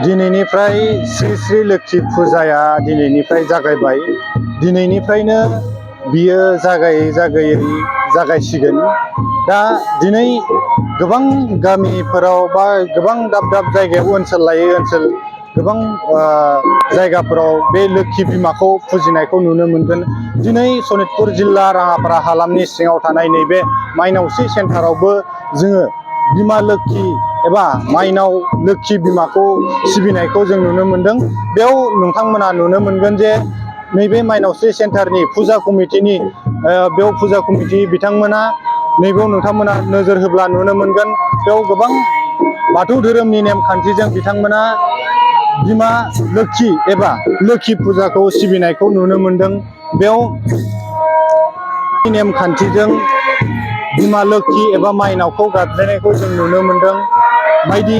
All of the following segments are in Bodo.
दिनैनिफ्राय श्री श्री लोक्षि फुजाया दिनैनिफ्राय जागायबाय। दिनैनिफ्रायनो बियो जागायसिगोन। दा दिनै गोबां गामिफोराव बा गोबां दाब दाब जायगायाव ओनसोल लायै ओनसोल गोबां जायगाफोराव बे लोक्षि बिमाखौ फुजिनायखौ नुनो मोनगोन। दिनै सनितपुर जिल्ला राङापारा हालामनि सिङाव थानाय नैबे माइनावस्रि सेन्टारावबो जोङो बिमा लोक्षि एबा माइनाव लोक्षि बिमाखौ सिबिनायखौ जों नुनो मोनदों। बेयाव नोंथांमोना नुनो मोनगोन जे नैबे माइनावस्रि सेन्टारनि फुजा कमिटिनि बेयाव फुजा कमिटि बिथांमोना नैबेयाव नोंथांमोना नोजोर होब्ला नुनो मोनगोन बेयाव गोबां बाथौ धोरोमनि नेमखान्थिजों बिथांमोना बिमा लोक्षि एबा लोक्षि फुजाखौ सिबिनायखौ नुनो मोनदों। बेयाव नेमखान्थिजों बिमा लोक्षि एबा माइनावखौ गाबज्रिनायखौ जों नुनो मोनदों। बायदि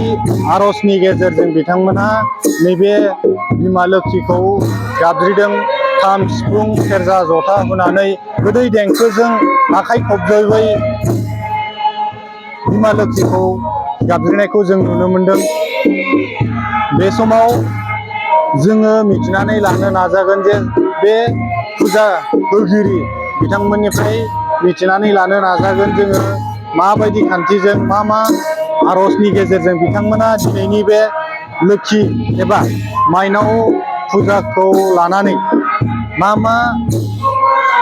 आर'जनि गेजेरजों बिथांमोनहा नैबे बिमा लोक्षिखौ गाबज्रिदों। खाम सिफुं सेरजा जथा हुनानै गोदै देंखोजों आखाइ खबजबै बिमा लोक्षिखौ गाबज्रिनायखौ जों नुनो मोनदों। बे समाव जोङो मिथिनानै लानो नाजागोन जे बे फुजा होगिरि बिथांमोननिफ्राय मिथिनानै लानो नाजागोन जोङो माबायदि खान्थिजों मा आर'जनि गेजेरजों बिथांमोना दिनैनि बे लोक्षि एबा माइनाव फुजाखौ लानानै मा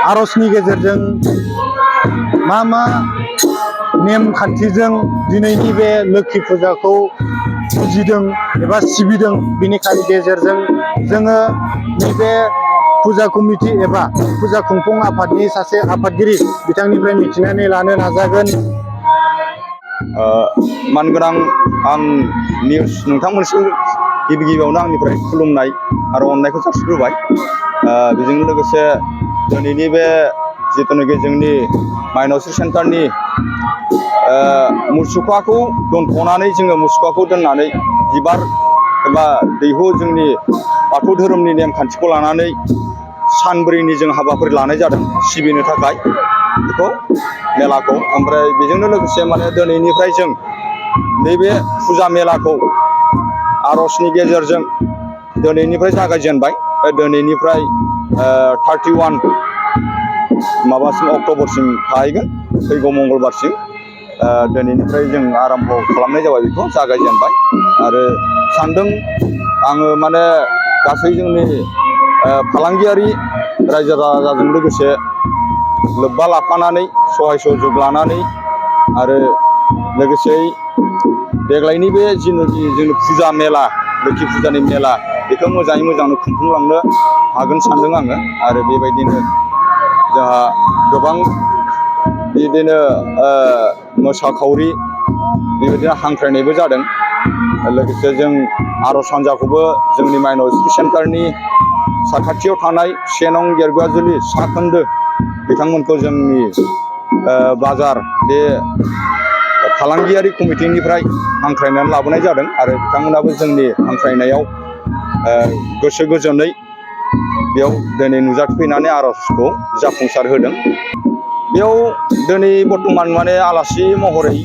आर'जनि गेजेरजों मा नेमखान्थिजों दिनैनि बे लोक्षि फुजाखौ फुजिदों एबा सिबिदों। बिनिखायनो गेजेरजों जोङो नैबे फुजा कमिटि एबा फुजा खुंफुं आफादनि सासे आफादगिरि बिथांनिफ्राय मिथिनानै लानो नाजागोन। मानगोनां आं निउस नोंथांमोनसिम गिबियावनो आंनिफ्राय खुलुमनाय आरो अननायखौ जासिग्रोबाय। बेजों लोगोसे दिनैनि बे जिथुनाखि जोंनि माइनावस्रि सेन्टारनि मुसुखाखौ दोनथ'नानै जोङो मुसुखाखौ दोननानै बिबार एबा दैहु जोंनि बाथौ धोरोमनि नेमखान्थिखौ लानानै सानब्रैनि जों हाबाफारि लानाय जादों सिबिनो थाखाय बेखौ मेलाखौ। ओमफ्राय बेजोंनो लोगोसे माने दिनैनिफ्राय जों नैबे फुजा मेलाखौ आर'जनि गेजेरजों दिनैनिफ्राय जागायजेनबाय। दिनैनिफ्राय 31 माबासिम अक्ट'बरसिम थाहैगोन, फैगौ मंगलबारसिम। दिनैनिफ्राय जों आराम्भ' खालामनाय जाबाय, बेखौ जागायजेनबाय। आरो सानदों आङो माने गासै जोंनि फालांगियारि रायजो राजाजों लोगोसे लोब्बा लाफानानै सहाय सहयोग लानानै आरो लोगोसेयै देग्लायनि बे जिनोखि जोंनि फुजा मेला लोक्षि फुजानि मेला बेखौ मोजाङै मोजांनो खुंफुंलांनो हागोन सानदों आङो। आरो बेबायदिनो जोंहा गोबां बिदिनो मोसाखावरि बेबायदिनो हांख्रायनायबो जादों। लोगोसे जों आर'ज हान्जाखौबो जोंनि माइनावस्रि सेन्टारनि साखाथियाव थानाय 1 नं. गेरगुआजुलि सा खोन्दो बिथांमोनखौ जोंनि बाजार बे फालांगियारि कमिटिनिफ्राय हांख्रायनानै लाबोनाय जादों। आरो बिथांमोनाबो जोंनि हांख्रायनायाव गोसो गोजोनै बेयाव दिनै नुजाथिफैनानै आर'जखौ जाफुंसार होदों। बेयाव दिनै बर्थमान माने आलासि महरै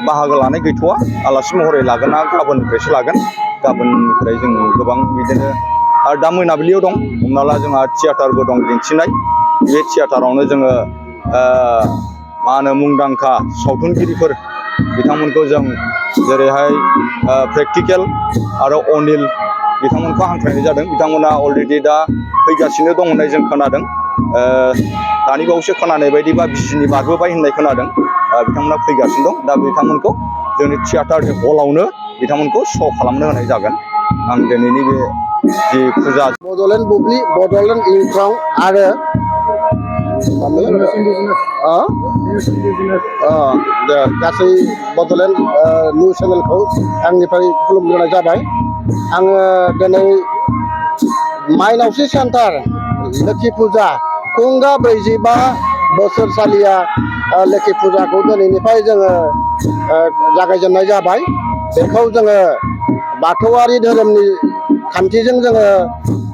बाहागो लानाय गैथ'वा। आलासि महरै लागोन ना गाबोननिफ्रायसो लागोन। गाबोननिफ्राय जों गोबां बिदिनो आरो दा मोनाबिलियाव दं, हमना ला जोंहा थियेटारबो दं दिन्थिनाय। बे थियेटारावनो जोङो मा होनो मुंदांखा सावथुनगिरिफोर बिथांमोनखौ जों जेरैहाय प्रेक्टिकेल आरो अनिल बिथांमोनखौ हांख्रायनाय जादों। बिथांमोना अलरेडि दा फैगासिनो दं होननाय जों खोनादों। दानि बावैसो खोनानाय बायदिबा बिजिनि बारबोबाय होननाय खोनादों। बिथांमोना फैगासिनो दं। दा बिथांमोनखौ जोंनि थियेटारनि हलावनो बिथांमोनखौ श' खालामनो होनाय जागोन। आं दिनैनि बे जि फुजा बड'लेण्ड बुब्लि, बड'लेण्ड इंख्रं आरो गासै बड'लेण्ड निउस चेनेलखौ आंनिफ्राय खुलुमग्रोनाय जाबाय। आङो दिनै माइनावस्रि सेन्टार लोक्षि फुजा खुंगा 45 बोसोरसालिया लोक्षि फुजाखौ दिनैनिफ्राय जोङो जागायजेननाय जाबाय। बेखौ जोङो बाथौआरि धोरोमनि खान्थिजों जोङो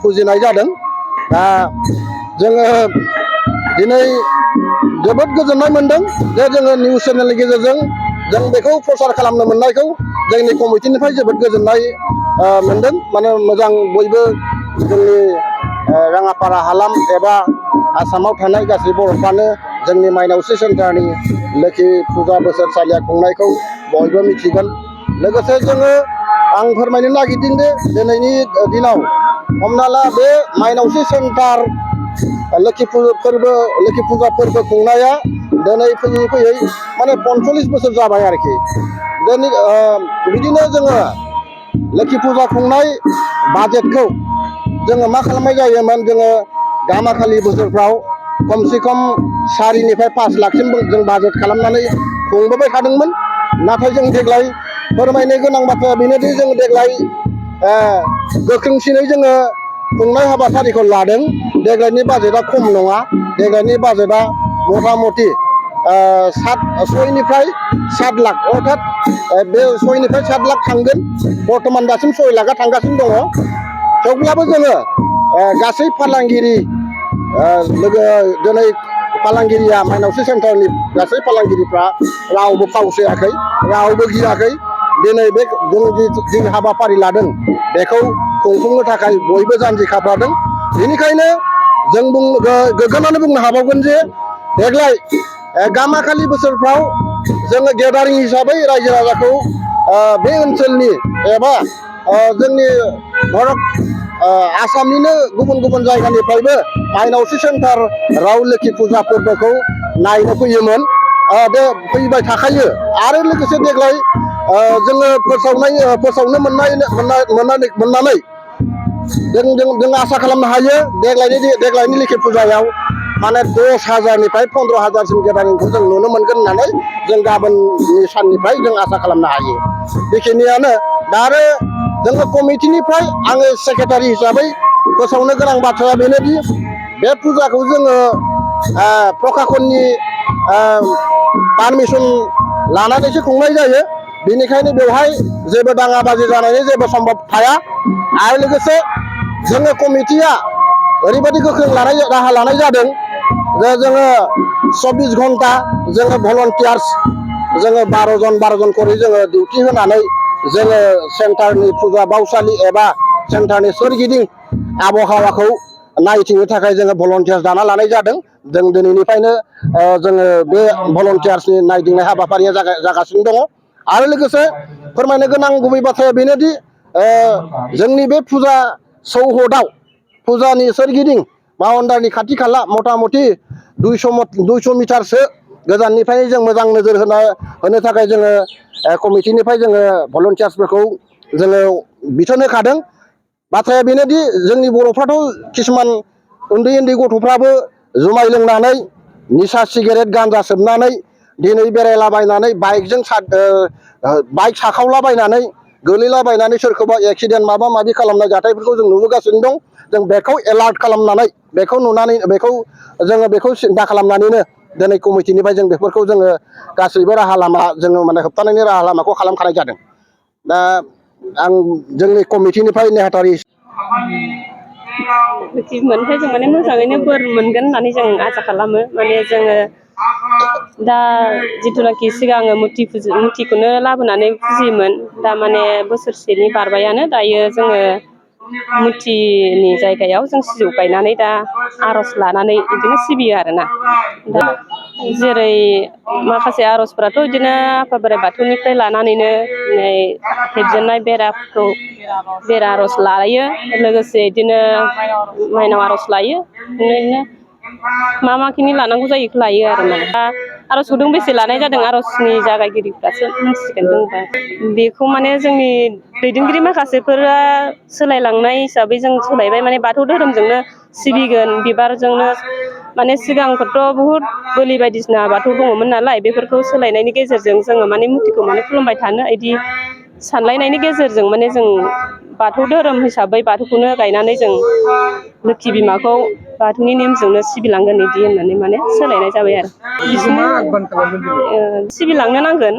फुजिनाय जादों। दा जोङो दिनै जोबोद गोजोननाय मोनदों जे जोङो निउस चेनेलनि गेजेरजों जों बेखौ प्रसार खालामनो मोननायखौ जोंनि कमिटिनिफ्राय जोबोद गोजोननाय मोनदों माने मोजां बयबो जोंनि राङापारा हालाम एबा आसामाव थानाय गासै बर'फ्रानो जोंनि माइनावस्रि सेन्टारनि लोखि फुजा बोसोरसालिया खुंनायखौ बयबो मिथिगोन लोगोसे जोङो आं फोरमायनो नागिरदों दे दिनैनि दिनाव हमना ला बे माइनावस्रि सेन्टार लोखि फुजा फोरबो खुंनाया दिनै फैयै फैयै माने 45 बोसोर जाबाय आरोखि दिनै बिदिनो जोङो लोखि फुजा खुंनाय बाजेटखौ जोङो मा खालामनाय जायोमोन जोङो गामाखालि बोसोरफ्राव खमसे खम 4निफ्राय 5 लाखसिम जों बाजेट खालामनानै खुंबोबाय थादोंमोन नाथाय जों देग्लाय फोरमायनो गोनां बाथ्राया बेनोदि जों देग्लाय गोख्रोंसिनै जोङो खुंनाय हाबाफारिखौ लादों देग्लायनि बाजेटआ खम नङा देग्लायनि बाजेटआ मथा मथि 6निफ्राय 7 लाख अर्थात बे 6निफ्राय 7 लाख थांगोन बर्थमान दासिम 6 लाखआ थांगासिनो दङ थेवब्लाबो जोङो गासै फालांगिरि लोगो दिनै फालांगिरिया माइनावस्रि सेन्टारनि गासै फालांगिरिफ्रा रावबो फावसायाखै रावबो गियाखै दिनै बे जों जि हाबाफारि लादों बेखौ खुंफुंनो थाखाय बयबो जानजि खाफ्रादों बेनिखायनो जों गोग्गानानै बुंनो हाबावगोन जे देग्लाय गामाखालि बोसोरफ्राव जोङो गेदारिं हिसाबै रायजो राजाखौ बे ओनसोलनि एबा जोंनि भारत आसामनिनो गुबुन गुबुन जायगानिफ्रायबो माइनावस्रि सेन्टार राव लोखि फुजा फोरबोखौ नायनो फैयोमोन बे फैबाय थाखायो आरो लोगोसे देग्लाय जोङो फोसावनो मोननानै जों आसा खालामनो हायो देग्लायनि लोखि फुजायाव माने 10,000निफ्राय 15,000सिम गेदारिंखौ जों नुनो मोनगोन होननानै जों गाबोननि साननिफ्राय जों आसा खालामनो हायो बेखिनियानो दा आरो जोङो कमिटिनिफ्राय आङो सेक्रेटारि हिसाबै फोसावनो गोनां बाथ्राया बेनोदि बे फुजाखौ जोङो प्रखाखननि पारमिसन लानानैसो खुंनाय जायो बेनिखायनो बेवहाय जेबो दाङाबाजि जानायनि जेबो सम्भब थाया आरो लोगोसे जोङो कमिटिया ओरैबायदि गोख्रों राहा लानाय जादों जे जोङो 24 घन्टा जोङो भलन्टियार्स जोङो 12 जन करि जोङो डिउटि होनानै जोङो सेन्टारनि फुजा बावसालि एबा सेन्टारनि सोरगिदिं आबहावाखौ नायथिंनो थाखाय जोङो भलन्टियार्स दाना लानाय जादों जों दिनैनिफ्रायनो जोङो बे भलन्टियार्सनि नायदिंनाय हाबाफारिया जागासिनो दङ आरो लोगोसे फोरमायनो गोनां गुबै बाथ्राया बेनोदि जोंनि बे फुजा चौहदाव फुजानि सोरगिदिं बाउण्डारिनि खाथि खाला मथा मथि 200 मिटारसो गोजाननिफ्राय जों मोजां नोजोर होनो थाखाय जोङो कमिटिनिफ्राय जोङो भलन्टियार्सफोरखौ जोङो बिथोन होखादों बाथ्राया बेनोदि जोंनि बर'फ्राथ' किसुमान उन्दै गथ'फ्राबो जुमाय लोंनानै निसा सिगारेट गान्जा सोबनानै दिनै बेरायलाबायनानै बाइक साखावलाबायनानै गोलैलाबायनानै सोरखौबा एक्सिडेन्ट माबा माबि खालामनाय जाथायफोरखौ जों नुबोगासिनो दं जों बेखौ एलार्ट खालामनानै बेखौ सिन्था खालामनानैनो दिनै कमिटिनिफ्राय जों बेफोरखौ जोङो गासैबो राहा लामा जोङो माने होबथानायनि राहा लामाखौ खालामखानाय जादों दा आं जोंनि कमिटिनिफ्राय नेहाथारि मोनफ्राय जों माने मोजाङैनो बोर मोनगोन होननानै जों आसा खालामो माने जोङो दा जिथुनाखि सिगाङो मुर्तिखौनो लाबोनानै फुजियोमोन दा माने बोसोरसेनि बारबायानो दायो जोङो मुर्तिनि जायगायाव जों सिजौ गायनानै दा आर'ज लानानै बिदिनो सिबियो आरोना दा जेरै माखासे आर'जफोराथ' बिदिनो आफा बोराइ बाथौनिफ्राय लानानैनो हेबजेननाय बेरा आर'ज लायो लोगोसे बिदिनो माइनाव आर'ज लायो बिदिनो माखिनि लानांगौ जायो बेखौ लायो आरो माने दा आर'जखौ दोंबेसे लानाय जादों आर'जनि जागायगिरिफ्रासो मिथिसिगोन दोंबा बेखौ माने जोंनि दैदेनगिरि माखासेफोरा सोलायलांनाय हिसाबै जों सोलायबाय माने बाथौ धोरोमजोंनो सिबिगोन बिबारजोंनो माने सिगांफोरथ' बुहुद बोलि बायदिसिना बाथौ दङमोन नालाय बेफोरखौ सोलायनायनि गेजेरजों जोङो माने मुर्तिखौ माने खुलुमबाय थानो बिदि सानलायनायनि गेजेरजों माने जों बाथौ धोरोम हिसाबै बाथौखौनो गायनानै जों लोखि बिमाखौ बाथौनि नेमजोंनो सिबिलांगोन बिदि होननानै माने सोलायनाय जाबाय आरो बिदिनो सिबिलांनो नांगोन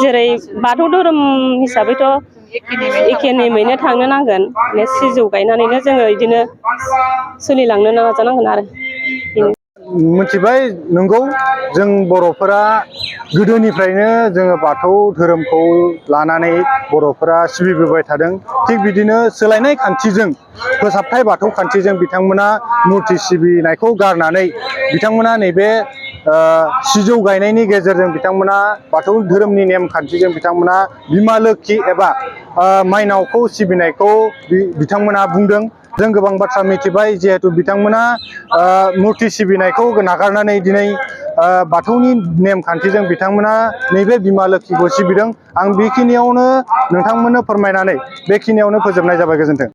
जेरै बाथौ धोरोम हिसाबैथ' एखे नेमैनो थांनो नांगोन सिजौ गायनानैनो जोङो बिदिनो सोलिलांनो नाजानांगोन आरो मिथिबाय नंगौ जों बर'फोरा गोदोनिफ्रायनो जोङो बाथौ धोरोमखौ लानानै बर'फोरा सिबिबोबाय थादों। थिग बिदिनो सोलायनाय खान्थिजों फोसाबथाय बाथौ खान्थिजों बिथांमोना मुरथि सिबिनायखौ गारनानै बिथांमोना नैबे सिजौ गायनायनि गेजेरजों बिथांमोना बाथौ धोरोमनि नेमखान्थिजों बिथांमोना बिमा लोक्षि एबा माइनावखौ सिबिनायखौ बिथांमोना बुंदों। जों गोबां बाथ्रा मिथिबाय जिहेथु बिथांमोना मुरथि सिबिनायखौ नागारनानै दिनै बाथौनि नेमखान्थिजों बिथांमोना नैबे बिमा लोक्षिखौ सिबिदों। आं बेखिनियावनो नोंथांमोननो फोरमायनानै बेखिनियावनो फोजोबनाय जाबाय। गोजोन्थों।